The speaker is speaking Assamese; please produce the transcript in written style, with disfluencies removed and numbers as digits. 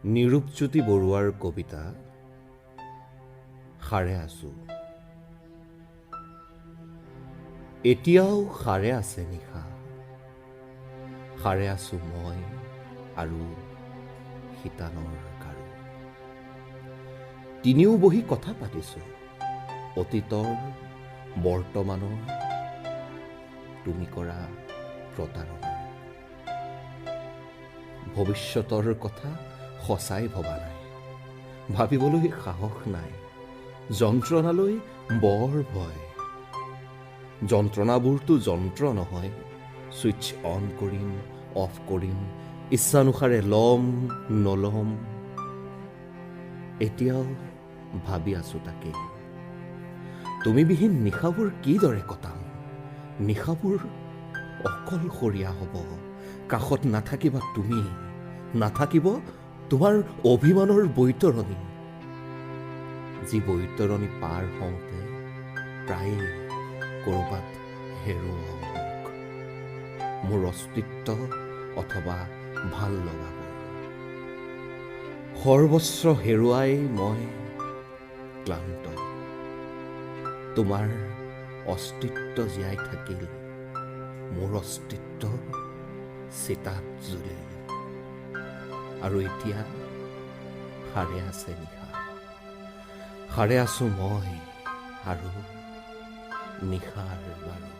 নিৰূপজ্যোতি বৰুৱাৰ কবিতা সাৰে আছো। এতিয়াও সাৰে আছে নিশা, সাৰে আছো মই আৰু শিতানৰ গাৰু। তিনিও বহি কথা পাতিছো অতীতৰ, বৰ্তমানৰ, তুমি কৰা প্ৰতাৰণা। ভৱিষ্যতৰ কথা সঁচাই ভবা নাই, ভাবিবলৈ সাহস নাই, যন্ত্ৰণালৈ বৰ ভয়। যন্ত্ৰণাবোৰতো যন্ত্ৰ নহয়, ছুইচ অন কৰিম, অফ কৰিম, ইচ্ছানুসাৰে ল'ম নল'ম। এতিয়াও ভাবি আছো তাকে, তুমিবিহীন নিশাবোৰ কিদৰে কটাম। নিশাবোৰ অকলশৰীয়া হ'ব, কাষত নাথাকিবা তুমি, নাথাকিব তোমাৰ অভিমানৰ বৈতৰণী, যি বৈতৰণী পাৰ হওঁতে প্ৰায়ে ক'ৰবাত হেৰুৱাওঁ মোক, মোৰ অস্তিত্ব অথবা ভাল লগাবোৰ। সৰ্বস্ব হেৰুৱাই মই ক্লান্ত, তোমাৰ অস্তিত্ব জীয়াই থাকিল, মোৰ অস্তিত্ব চিতাত জ্বলিল। আৰু এতিয়া সাৰে আছে নিশা, সাৰে আছো মই আৰু নিশাৰ বাৰু।